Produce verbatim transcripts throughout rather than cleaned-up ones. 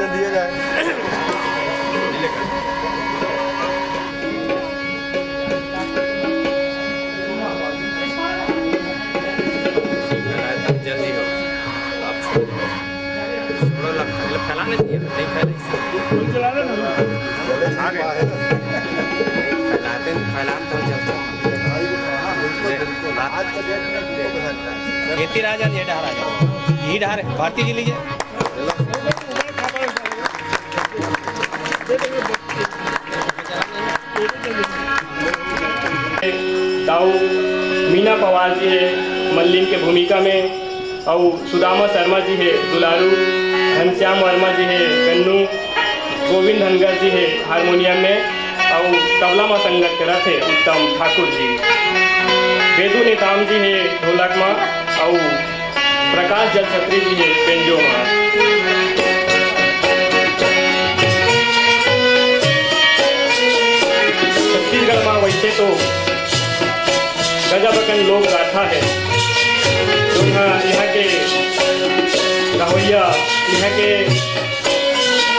दिया जाए। जल्दी हो, आप छोड़ दो। छोड़ो, लग-, फैला-, फैलाने दिए, नहीं फैला इससे। हम चला रहे हैं ना। आ गए। फैलाते हैं, फैलान तो हम चलते हैं। आज का डेट में ये डहार आ जाओ, ये डहार है, भारती जी लीजिए। दाऊ मीना पवार जी हे मल्लिन के भूमिका में, अउ सुदामा शर्मा जी हे दुलारू, घनश्याम वर्मा जी हे गन्नू, गोविंद धनगर जी हे हारमोनियम में, अउ तबला म संगत करत हे उत्तम ठाकुर जी, वेदु नेताम जी हे ढोलक म, अउ प्रकाश जलछत्री जी हे बेंजो म। छत्तीसगढ़ म वैसे तो गजब अकन लोक गाथा हे, जोन ह इहाँ के गवइया, इहाँ के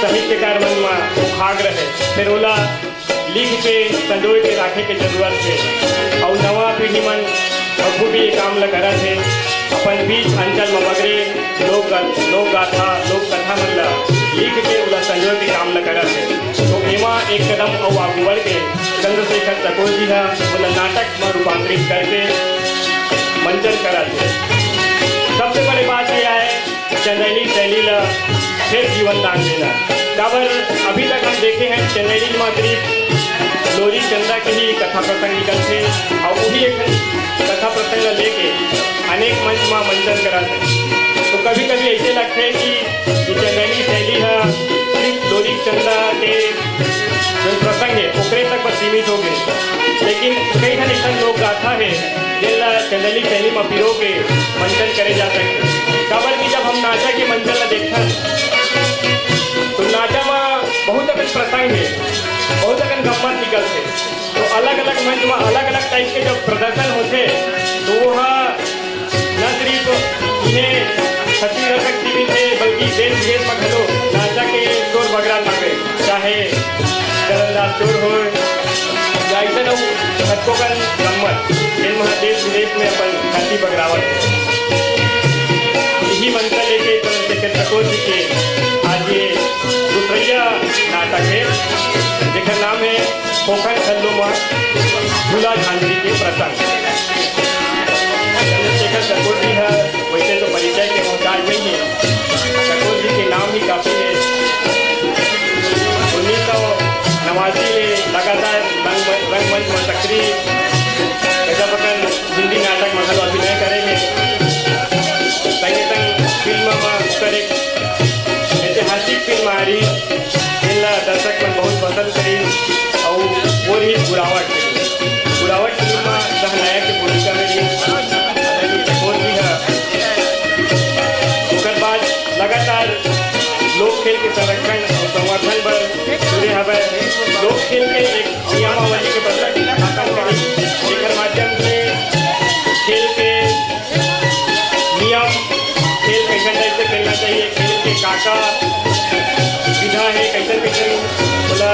साहित्यकार मन म मुखाग्र हे। फेर ओला लिख के संजोए के राखे के जरूरत हे। अउ नवा पीढ़ी मन अभी भी ये काम ल करत हे, अपन बीच अंचल म बगरे लोक ग-, लोक गाथा, लोक कथा मन ल लिख के ओला संजोए के काम ल करत हे। तो एमा एक कदम अउ आगू बढ़ के चंद्रशेखर चकोर जी ह ओला नाटक म रूपांतरित करके मंचन करत हे। सबसे बड़े बात ये आय, चंदैनी शैली ला फेर जीवन दान देना। काबर अभी तक हम देखे हैं, चंदैनी मा सिर्फ लोरी चंदा के ही कथा प्रसंग निकलथे, अउ वही एक कथा प्रसंग ला लेके अनेक मंच मा मंचन करत हे। तो कभी-कभी ऐसे लगथे कि ये चंदैनी शैली हा सिर्फ लोरी चंदा के जो प्रसंग हे, ओकरे तक बस सीमित हो गए। लेकिन कई ठन ऐसन लोक गाथा हे, जेन ला चंदैनी शैली म पिरो के मंचन करे जा सकथे। काबर कि जब हम नाचा के मंचन ला देखथन, तो नाचा म बहुत अकन प्रसंग हे, बहुत अकन गम्मत निकलथे। तो अलग-अलग मंच म अलग-अलग type के जब प्रदर्शन होथे, तो वो ह न सिर्फ इन्हें छत्तीसगढ़ तक सीमित हे, बल्कि देश विदेश म घलो नाचा के शोर बगरा थावे, चाहे चरणदास चोर होय, या अइसन अउ कतको कन गम्मत, जेन मन देश विदेश में अपन ख्याति बगरावत हे। इही मंशा लेके चंद्रशेखर चकोर जी के आज ये दूसरइया नाटक हे, जेकर नाम हे खोखन खल्लो म झूला झांझरी के प्रसंग। चंद्रशेखर चकोर जी ह वैसे तो परिचय के मोहताज नहीं है, चकोर जी के नाम ही काफी है। उन्नीस सौ नवासी ले लगातार रंग-, रंगमंच में सक्रिय, गजब अकन हिंदी नाटक में घलो अभिनय करे हे। संगे संग फिल्म में ओकर एक ऐतिहासिक फिल्म आ रही, जेला दर्शक मन बहुत पसंद करिस, अउ वो रही बुरावट। बुरावट फिल्म म सहनायक के भूमिका में रहिस। हालांकि चकोर जी ह ओकर बाद लगातार लोक खेल के संरक्षण अउ संवर्धन बर जुड़े हवय। लोक खेल के एक नियमावली के प्रचलन स्थापन करिस, जेकर माध्यम से खेल के नियम, खेल कैसन type से खेलना चाहिए, खेल के का-का विधा हे, कैसन-कैसन ओला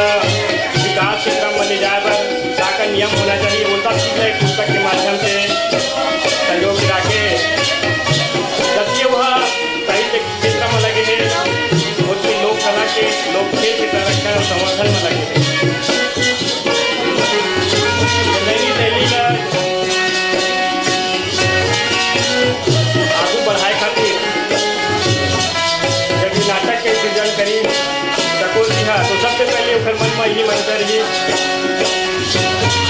विकास के क्रम में ले जाए बर का-का नियम होना चाहिए, वो सब चीज ला एक पुस्तक के माध्यम से संजो के राखे। जबकि वह साहित्य क्षेत्र में लगे हे, ओतके लोक कला के, लोक खेल के संरक्षण और संवर्धन में लगे हे। नई शैली ला आगू बढ़ाए खातिर जब ये नाटक के सृजन करी चकोर जी हा, तो सबसे पहले ओकर मन में यही मंशा रही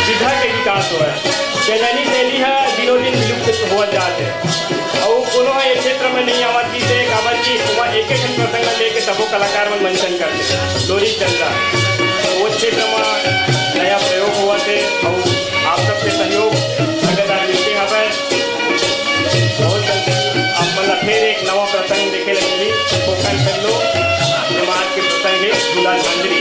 विधा के विकास होवय। चंदैनी शैली हा दिनों दिन विलुप्त होवत जात हे। अउ कोनो ह ए क्षेत्र में नहीं आवत रहिस हे, काबर कि ओमा एक एक ठन प्रसंग ल लेके सबो कलाकार मन मंचन करथे। लोरी चंदा, वो क्षेत्र में नया प्रयोग होवत हे, अउ आप सबके सहयोग लगातार मिलते हवय। बहुत जल्द आप मन ला फिर एक नवा प्रसंग देखे ल मिलही। खोखन खल्लो, जमात के प्रसंग हे झूला झांझरी।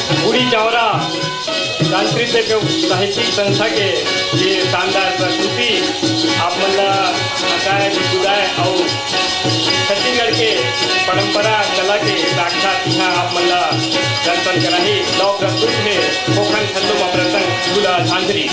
बूढ़ी चौरा सांस्कृतिक एवं साहित्यिक संस्था के ये शानदार प्रस्तुति आप मन ला हंसाय, गुदगुदाय अउ छत्तीसगढ़ के परंपरा कला के साक्षात इहाँ आप मन ला दर्शन कराही। लव प्रस्तुत हे खोखन छल्लो म प्रसंग झूला झांझरी।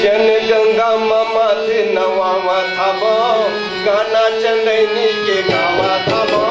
चन गंगा म माथे नवावत हवं, गाना चंदैनी के गावत हवं।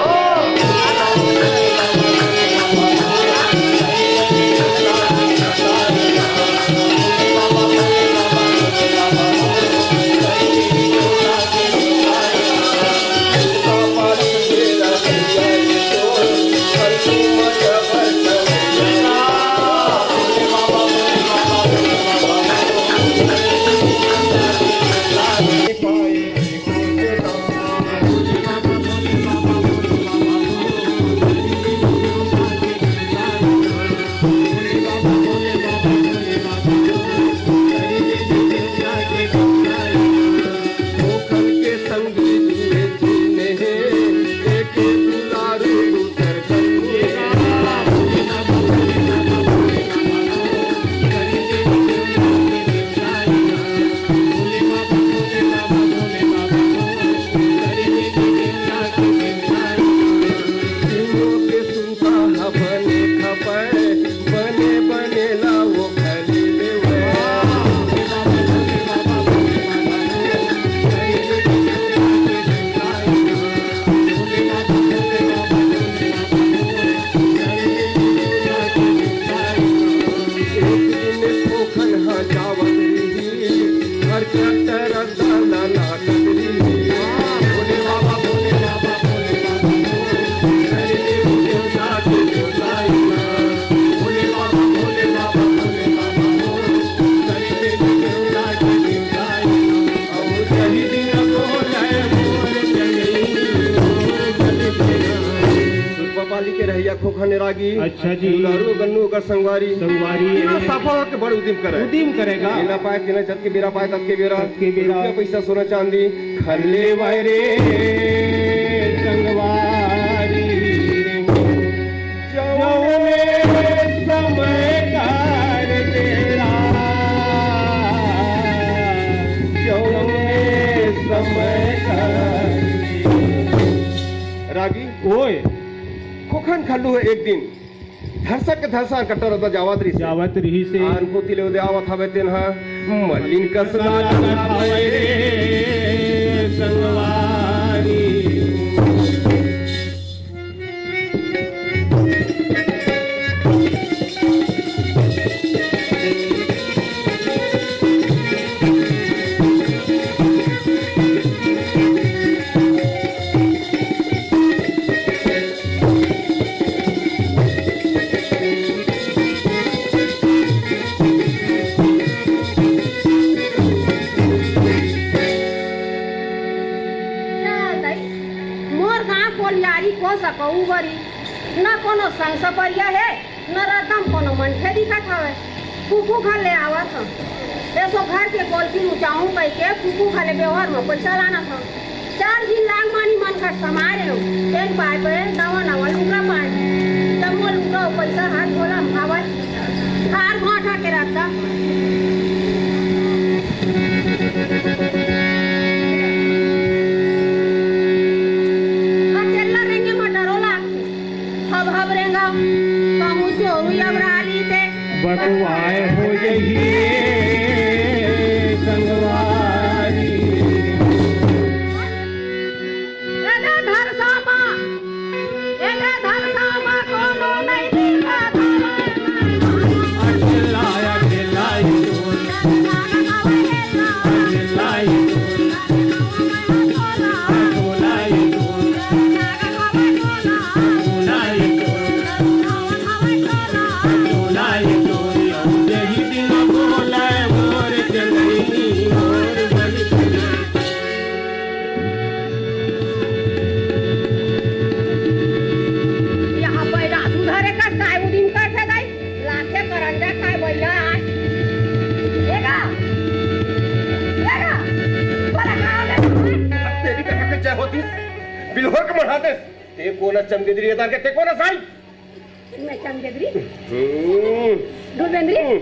भैया खोखा ने रागी, अच्छा जी। दुलारू गन्नू ओकर संगवारी। संगवारी। तीनों साफा होके बड़ उदिम करे। उदिम करेगा। जेला पाए तेला, जतके बेरा पाए ततके बेरा। ततके बेरा। रुपया पैसा सोना चांदी खन लेवय रे संगवारी। जौने समय कर बेरा, जौने समय कर। रागी। ओए। खोखन खल्लू ह एक दिन धरसक के धरसा कट्टा रद्दा जावत रहिस। जावत रहिस हे। आन कोती ले ओदे आवत हवे तेन ह मलिन कस लागत हवे रे संगवारी। चल दाई, मोर गांव कोलियारी को सकऊ बरी, न कोनो संग सपरिया हे, न रद्दा म कोनो मनखे दिखत हवय। कुकू घर ले आवत हंव। एसो घर के गोलकी मुचाहूं कहिके कुकू घर ले बेवहर म पइसा लानत हंव। चार झिन लाग मानी मन घर समाय रेहेंव। तेन पाय पे नवा नवा लुगरा पाय। जम्मो लुगरा अउ पइसा ह झोला म हवय। हार भांठा के रद्दा। अकेल्ला रेंगे म डरो लागथे। हब हब रेंगव, कहूं चोरू अबरारी ते बटवाए हो जही संगवारी। एले धरसा मा, एले धरसा मा कोनो नइ दिखत हवय। अकेला, अकेला ही तू। अकेला ही तू। यहाँ पैदा सुधारे का काय उदिम कर सकय? लाथे करंजा खाए भैया आज। ए गा, ए गा, बड़ा खाओ बे। तेरी कथा के जय होती, बिलहोर के मढ़ा दे। ते कोन चमगेदरी अदार के, ते कोन साई? मैं चमगेदरी? हम्म। ढोलबेंदरी? हम्म।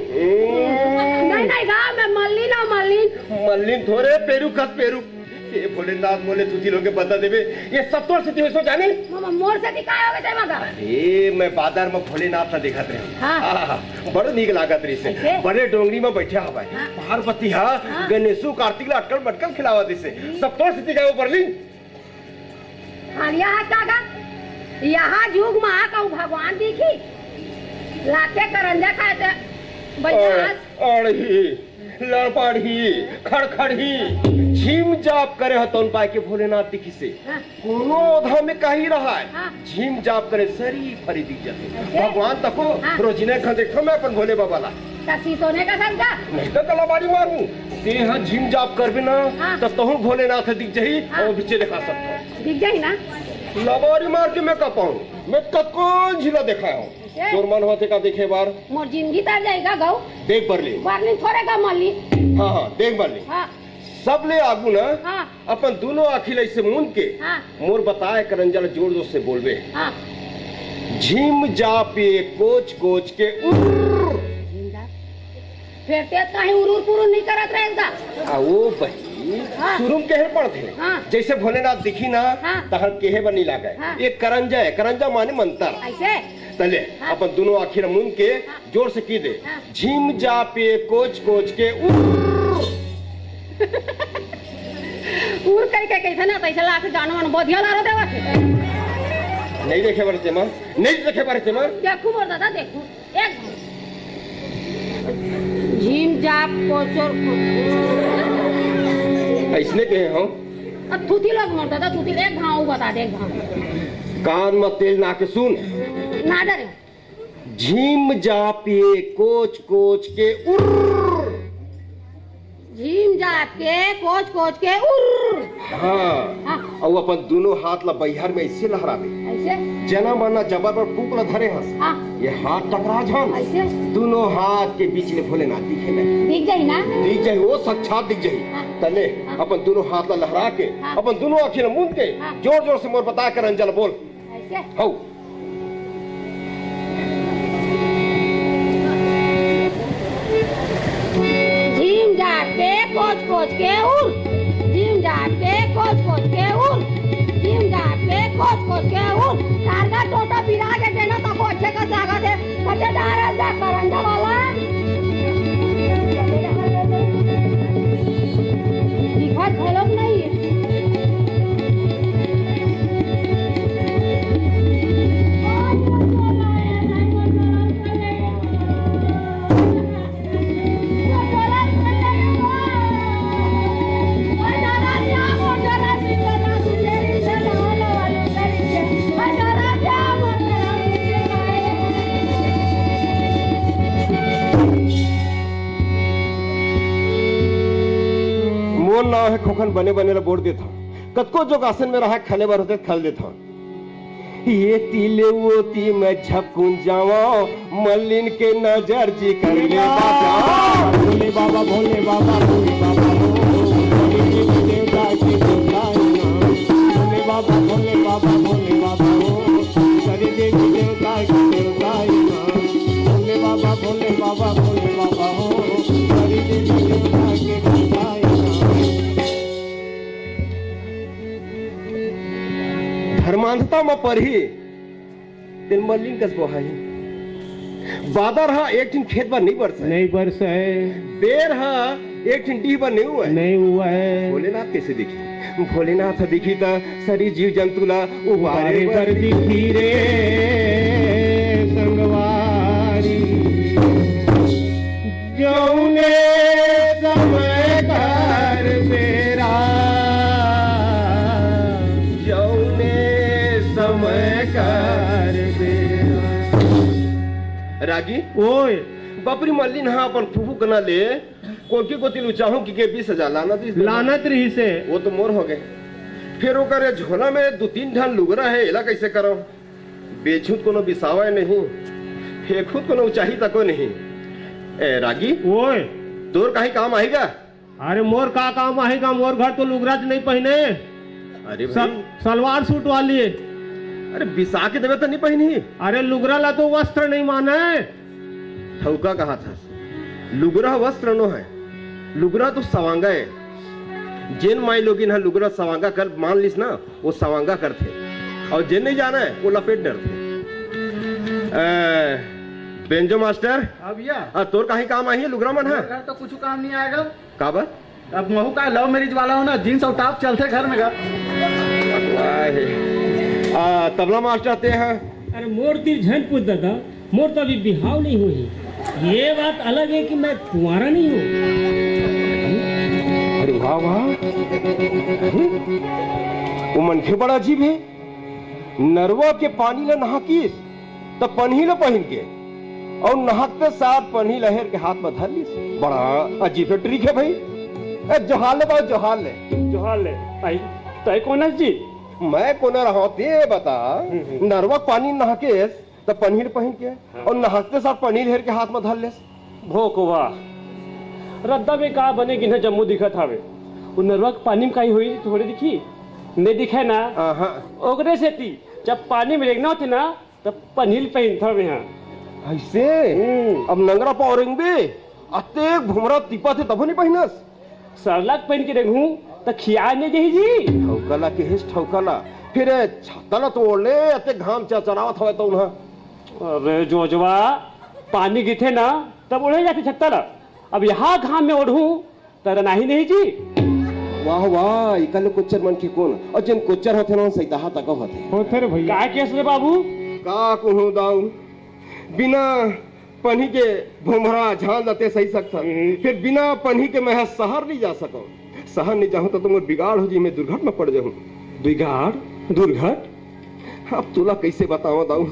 नहीं, नहीं गा, मैं मल्लिन हंव, मल्लिन। मल्लिन थोरे, पेरू कस पेरू। ए भोलेनाथ, मोले तुती लोग के बता देबे, ये सब तोर सेती होइस जाने? मामा, मोर सेती काय होगे ते मगा? अरे, मैं बादर म भोलेनाथ ला देखत रहेंव। हाँ। हाँ, हाँ, बड़ नीक लागत रहिस हे। कैसे? बड़े डोंगरी म बइठे हवय। हाँ। पार्वती ह हाँ। गणेशू कार्तिक ला अटकल मटकल खिलावत रहिस हे। हम्म। सब तोर सेती काय ओ बरलिन? हालिया हाथ का गा? यहाँ जुग मा कहूँ भगवान दिखही? लाथे करंजा खाए ते बइठा अ-, हस। अड़ही, लड़पड़ही, खड़खड़ही, झीम जाप करे ह तौन पाय के भोलेनाथ दिखिस हे। हाँ। कोनो ओधा में काही रहय, हाँ। झीम जाप करे सरी फरी दिख जाथे। अच्छा। भगवान तको हाँ। रोजिना खन देखथंव मैं अपन भोले बाबा ला। त सीसोने का संग का? नहीं त लबारी मारहूँ। तें ह झीम जाप करबे ना, हाँ। त तहूँ भोलेनाथ दिख जही, हाँ। अउ बिचे देखा सकथंव। दिख जही ना? लबारी मार के मैं का पाहूँ? मैं कतकोन झिन ला देखाय हंव। ए? तोर मन होथे का देखे बर? मोर जिंदगी तर जाही गा गऊ। देख बरलिन। बरलिन थोरे गा मल्लिन। हाँ, हाँ, देख बरलिन। हाँ। सबले आगू ना, हाँ। अपन दूनों आँखी ला अइसे मूंद के, हाँ। मोर बताय करंजा ला जोर जोर से बोलबे। हाँ। झिम जाप ए कोच कोच के उर्र। झिम जाप। फेर ते कहीं उरुर पुरुर नहीं करत रहेगा। आ, ओ बहिनी, हाँ। सुरु म कहे ल पड़थे। हाँ। जइसे भोलेनाथ दिखही ना, हाँ। तहन कहे बर नइ लागय। हाँ। ए करंजा हे, करंजा माने मंतर। अइसे? त ले, हाँ। अपन दूनों आँखी ल मूंद के हाँ। जोर से कहि दे। हाँ। झिम जाप ए कोच कोच के उर्र। उर्र कहि के कहिथे ना, तइसे लागथे जानो मन बधिया लारो देवत हे। नइ देखे बर तेमा, नइ देखे बर तेमा। देखहूँ मोर दादा, देखहूँ। एक झिम जाप कोचोर को। अइसने कहे हंव। अब थूथी लोग मोर दादा, थूथी एक घांव बता दे, एक घांव। कान म तेल ना के सुन। ना डरे। झिम जाप ए कोच कोच के उर्र। झिम आपके कोच कोच के उर्र। हाँ। हाँ। अउ अपन दुनों हाथ ला बइहर में अइसे लहराबे। अइसे? जना मन ला जबर बर फूंक ला धरे हस। हाँ। ये हाथ टकरा झन। अइसे? दुनों हाथ के बीच ले भोलेनाथ दिखे लगे। दिख जाही ना? दिख जाही, वो साक्षात दिख जाही। हाँ। तले हाँ। अपन दुनों हाथ ला लहरा के, हाँ। अपन दुनों आँखी ला मूंद के, हाँ। जोर जोर से मोर बताए कर अंजल बोल। अइसे? हौ। झिम जात के कोच कोच के उर, झिम जात के कोच कोच के उर, झिम जात के कोच कोच के उर। तारगा टोटा बिरा के देना तको अच्छे का सागा दे, बच्चे डारे जा करंडा वाला। दिखत घलोक नहीं। मोर नाव हे खोखन, बने बने ला बोर देथंव। कतको जोगासन में रहा, खले बर होथे, खल देथंव। ये ती ले वो ती मैं झपकुन जावा, मल्लिन के नजर जी कर ले बाबा। भोले बाबा, भोले बाबा, भोले बाबा हो, भोले देवी देवता के देवता है ना। भोले बाबा, भोले बाबा, भोले बाबा हो, सरी देवी देवता के देवता है ना। भोले बाबा, भोले बाबा, भोले बाबा हो, सरी देवी देवता के देवता है ना। धर्मांधता म परही, तेन मल्लिन कस बोहाही। बादर ह एक ठिन खेत बर नइ बरसय। नइ बरसय। बेर ह एक ठिन डीह बर नइ उवय। नइ उवय। भोलेनाथ कइसे दिखही? भोलेनाथ ह दिखही त सरी जीव जंतु ला उबारे उबारे बर बर दिखही रे संगवारी। जउने समय कर बेरा, जउने समय कर बेरा। रागी, ओए। बपरी मल्लिन हा अपन फुफू कना ले कोनकी कोती लुचाहूं कि के बीस हजार लानत रिहिस। लानत रिहिसे। वो तो मोर हो गए। फिर ओकर ये झोला में दू तीन ठन लुगरा हे, एला कइसे करंव? बेचहूं त कोनो बिसावय नहीं, फेंकहूं त कोनो उचाही तको नहीं। ए रागी, ओए। तोर काहीं काम आही गा? अरे मोर का काम आही गा, मोर घर तो लुगराच नहीं पहिने। अरे भाई। सल-, सलवार सूट वाली। अरे बिसा के देबे त नहीं पहिनही। अरे लुगरा ला तो वस्त्र नहीं माने। ठउका कहाथस, लुगरा वस्त्र नो हे, लुगरा तो सवांगा हे। जेन माईलोगिन ह लुगरा सवांगा कर मान लिस ना, वो सवांगा करथे, अउ जेन नइ जानय, वो लपेट डरथे। अ, बेंजो मास्टर, हाँ भैया। अ, तोर काहीं काम आही लुगरा मन ह? मोर घर तो कुछु काम नहीं आय गा। काबर? अब महू का love marriage वाला हंव ना, jeans अउ top चलथे घर में गा। वाह। अ, तबला मास्टर ते ह? अरे मोर तीर झन पूछ दादा, मोर तो अभी बिहाव नहीं होही। ये बात अलग है कि मैं कुंवारा नहीं हूँ। अरे वाह, वाह। वो मनखे बड़ा अजीब हे। नरवा के पानी ला नहाकिस, त पनही ला पहिन के, अउ नहाकते साथ पनही ला हेर के हाथ में धर लिस। बड़ा अजीब trick हे भाई। ए, जोहार ले बाबू, जोहार ले। जोहार ले। आई, तय कोन हस जी? मैं कोन रहूं, ते बता। हम्म, हम्म। नरवा पानी नहाकिस, त पनही ल पहिन के, हाँ। अउ नहाकते साथ पनही ल हेर के हाथ म धर लेस। भोकवा, रद्दा में का बने गिन्हे जम्मो दिखत हावे। वो नरवा के पानी में काई होई, थोड़े दिखी? नइ दिखे ना? आहा। ओकरे सेती, जब पानी में रेंगना होथे ना, तब पनही ल पहिनथंव मेंहा। अइसे? हम्म। अब नंगरा पांव रेंगबे, अतेक भुमरा तिपत हे तभो नइ पहिनस? सरलग पहिन के रेंगहूं, त खिया नइ जाही जी। ठउका ला केहेस, ठउका ला। फिर छत्ता ला तो ओढ़ ले, अतेक घाम चरचरावत हवय तउन ह। अरे जोजवा, पानी गिरथे ना, तब ओढ़े जाथे छत्ता ला। अब इहां घाम में ओढ़हूं, त रनाही नहीं जी। वाह, वाह, इकल्ले कोच्चर मनखे कोन? अउ जेन कोच्चर होथे ना, सइताहा तक होथे। होथे रे भइया। काय केहेस रे बाबू? का कहूं दाऊ, बिना पनही के भोंभरा झांझ ल ते सही सकथस। हम्म। फिर बिना पनही के मैं ह सहर नइ जा सकंव। सहर नइ जाहूं त, त मोर बिगाड़ हो जही, मैं दुर्घट म पड़ जाहूं। बिगाड़? दुर्घट? अब तोला कइसे बतावंव दाऊ,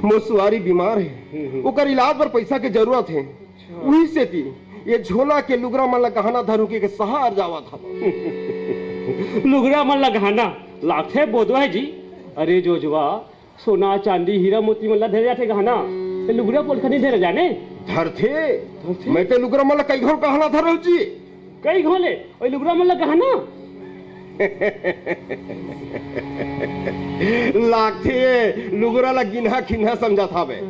मोर सुवारी बीमार हे, हम्म, हम्म। ओकर इलाज बर पइसा के जरूरत हे। अच्छा। उही सेती ये झोला के लुगरा मन ला गहना धर होके के सहार जावत हवं। लुगरा मन ला गहना लागथे बोधवाय जी। अरे जोजवा, सोना, चांदी, हीरा, मोती मन ला धरे जाथे गहना, ते लुगरा पोलखा नइ धरे जाने? धरथे। धरथे? मैं ते लुगरा मन ला कई घौं गहना धरे हौं जी। कई घौं ले, ओई लुगरा मन ला गहना? लागथे ये लुगरा ला गिनहा खिन्हा समझत हावे।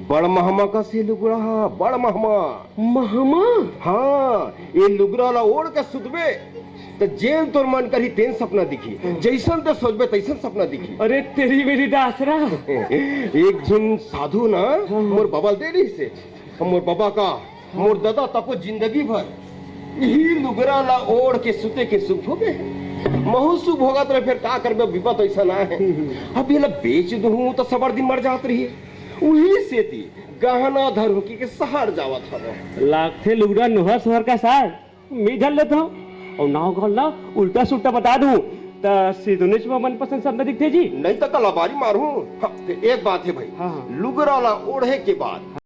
बड़ महमा कस ये लुगरा हा, बड़ महमा। महमा? हाँ, ये लुगरा ला ओढ़ के सुतबे, त जेन तोर मन करही तेन सपना दिखही। जइसन ते सोचबे तइसन सपना दिखही। अरे तेरी मेरी दासरा। एक झिन साधु ना हाँ। मोर बबा ल दे रहिसे। मोर बबा का, मोर ददा तको जिंदगी भर इही लुगरा ला ओढ़ के सुते के सुख भोगे। महूं सुख भोगत रहे, फेर का करबे, बिपत अइसन आय। अब एला बेच दूहूं त सबड़ दिन मर जात रही। उही सेती गहना धर होके के सहार जावत हवं। लागथे लुगरा नोहर सोहर कस आय, मैं धर लेथंव। अउ नाव घलो ला उल्टा सुल्टा बता दूं, त सिधुनेच म मनपसंद सपना दिखथे जी। नहीं त कलाबारी मारहूं। हाँ, ते एक बात हे भाई, हाँ, हाँ। लुगरा ला ओढ़े के बाद